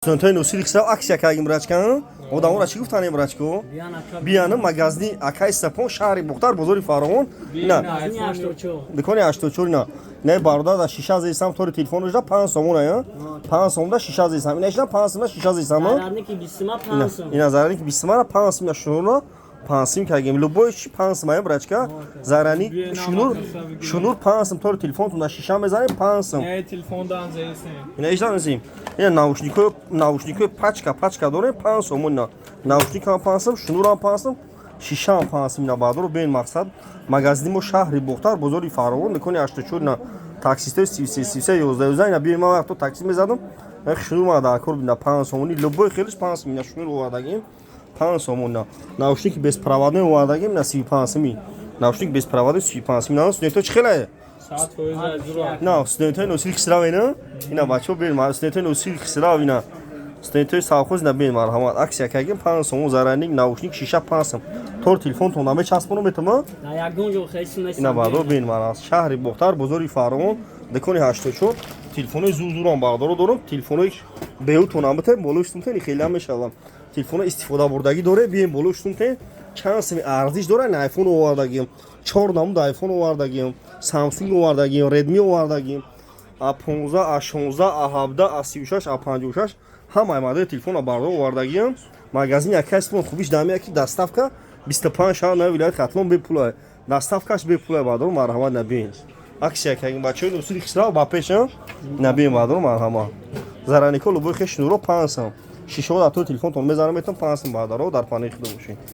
Студентои Носири Хисрав, акция кардем, брачка. Одамора чӣ гуфтанем, брачко? Биян магазини акаи Сапон, шаҳри Бухтар, бозори Фаровон. На дукони 84, на бародар, да шиша зесам, тори телефон дошта 5 сомон ая, 5 сом да шиша зесам, ина ишна 5 сом да шиша зесам. Ина зарядники 20 мара 5 сом, на шунура 5 сим кардем, любой чи 5 сом ая, брачка. Зарядник, шунур, шунур 5 сом, тори телефонтон на шиша мезанем, 5 сом. Ина ишна несим. Ина наушникои, наушникои пачка пачка дорем, 5 сомон. Ина наушникам 5 сом, шунурам 5 сом, шишаам 5 сом. Ина баъдоро бен, мақсад магазини мо шаҳри Бухтар, бозори Фаровон, дукони 84. Ина таксистои 33 33 11 11, ина биён. Ман вақто такси мезадам, шунур мана дар кор бина, 5 сомони, любой хелиш 5 сом. Ина шунур овардагим, 5 сомон. На наушники беспроводной овардагим, на 35 сими, наушник беспроводной 35 сими. На студенто чӣ хелае? На студентои Носири Хисрав, ина ина бачаҳо бен, студентои Носири Хисрав, ина студентои совхоз, на бен, марҳамат. Акция кардем, 5 сомон зарядник, наушник, шиша 5 сом, тор телефонтон намечаспону метама. Ина баъдо бен, мара шаҳри Бохтар, бозори Фаровон, дукони 84. Телефонои зур-зурам, бардоро, дорам. Телефонои беутон амбите болои штумтен, хеле мешавам. Телефоно истифодабурдагӣ доре, бием, болои штумтен чанд сими арзиш дора. Ин айфон овардагием, чор намуд айфон овардагием, Самсунг овардагием, Редми овардагием, а 15, а 16, а 17, а 36, а 56, ҳамаи модели телефона, бардор, овардагием. Магазин якайстмон хубиш дамия, ки доставка 25 шаҳр на вилояти Хатлон бепулае, доставкаш бепулае. Бардор, марҳамат, набиен. Акция кардем, бачаҳои Носири Хисрав ба пеша, набиен, бардор, марҳамат. Заряднико любой хеш, нуро 5 сом, шишаҳо дар тори телефонтон мезанам, метон 5 сом. Бардаро, дар панои худо бошед.